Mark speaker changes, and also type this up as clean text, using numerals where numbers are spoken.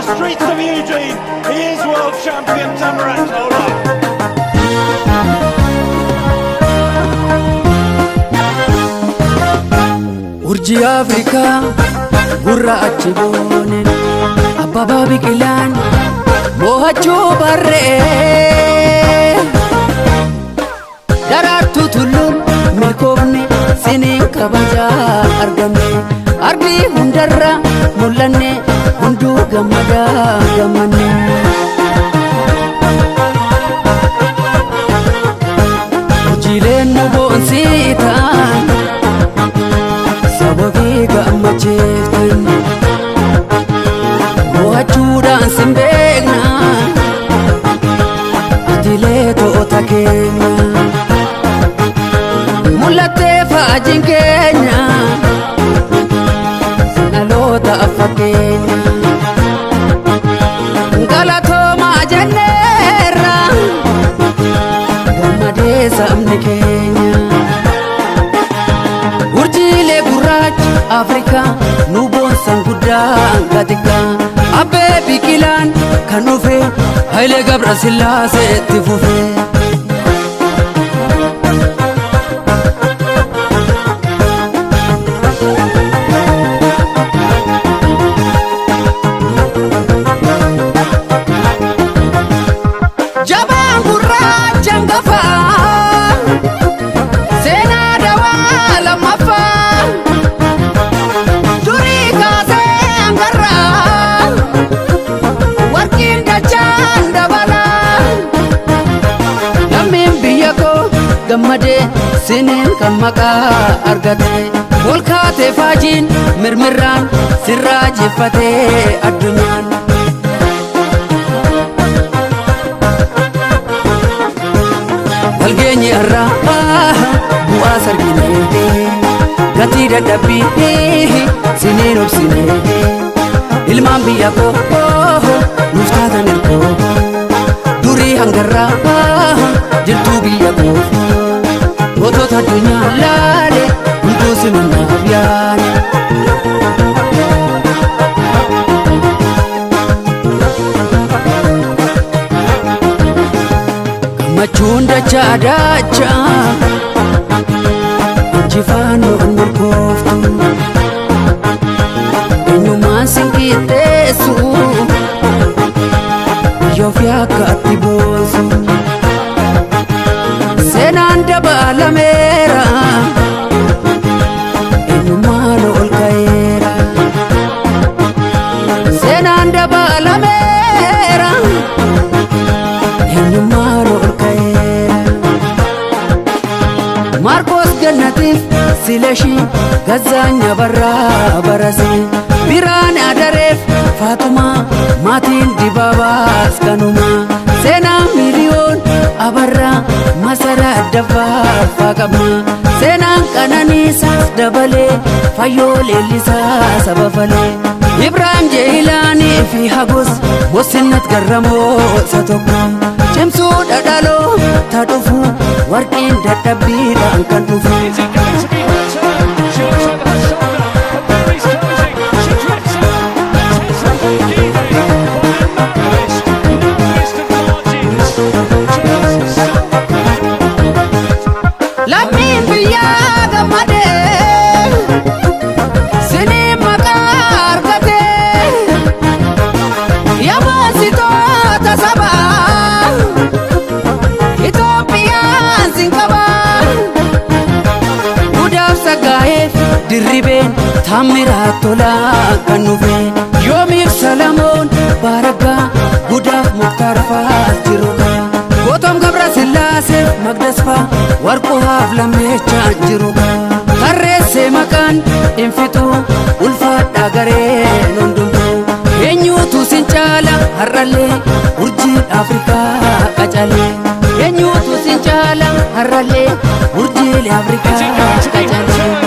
Speaker 1: the streets of Eugene. He is world champion Tamirat Tola.
Speaker 2: Urjii Afrikaa gurraachi boone, Abbabaa Biqilaan mo'achuu barree. Daraartuu Tulluun milkoofne, siniin kabajaa arganne. Ardii hundarra mul'anne, hunduu gammadaa gammanne. Hojiileen nu boonsiitaan, sababii gammachiiftan, mo'achuudhaan sin beekna, atilee to'ota keenya. Mul'attee faajiin keenya, dhaloota fakkeenya. Galatoomaa jenneerra, gammadee sabni keenya. Urjiilee gurraacha Afrikaa nu boonsan, guddaa gaxiqqaa. Abbee Biqilaan kan dhufe, Hayilee Gabra Sillaaseetti fufe. Jabaan gurraacha hangafaa, seenaa dawaa lammaffaa, durii kaasee hangarraa warqiin dachaan dabalaa. Lammiin biyya koo gammadee, siniin kan maqaa argate. Ol kaatee faajiin mirmirraan, sirraa jiffatee addunyaan. Walgeenyi irraa bu'aa sargine, gatii dadhabbii siniin obsine. Ilmaan biyya koo nuuf taatan ergoo, durii hangarraa jirtuu biyya koo. Gootota addunyaa laale, hunduu simannaaf yaale. Gammachuun dachaa dachaa, injifannoon milkooftu, eenyummaan sin qixxeessu, biyya ofii akka atti boonsu. Seenaan dabalameera, eenyummaan ol ka'eera. Seenaan dabalameera, eenyummaan ol ka'eera. Maarkos Gannatiif Silashii, Gazzaanya Barraa Barasee, Biraan Adareef Faatumaa, maatiin Dibaabaas kanuma. Seenaa Miliyoon Abarraa, Masaraa Daffaa qabna. Seenaan Qananiisaas dabalee, Fayyoo Leellisaa saba falee. Ibraahim Jeeyilaanii fi Hagos, Moosinnat Garramoo isa tokko. Cimsuu dhadhaloo ta dhufu, warqiin dadhabbiidhaan kan dhufu.
Speaker 1: Is it going to be her turn? She looks over her shoulder. But Mary's closing. She drifts out. Letesenbet Gidey by the narrowest, narrowest of margins. Just so
Speaker 2: Lammiin biyyaa gammadee, siniin maqaa argatee. Yaboonsitoota sabaa, Itoophiyaan sin qabaa. Gudaaf Saggaa'eef Dirribeen, Taammiraa Tolaa kan dhufe. Yoomiif Salamoon Baaraggaa, Gudaaf Muktaar faas jiruga. Gootom Gabra Sillaaseef Magdasfaa, Warquu haaf Lammeechaan jiruga. Tarreessee maqaan hin fixu, ulfaadhaa gareen hundumtuu. Eenyuutu sin caala har'allee, urjiin Afrikaa qacalee? Eenyuutu sin caala har'allee, urjiilee Afrikaa
Speaker 1: Is it going to be her
Speaker 2: qacalee?
Speaker 1: turn?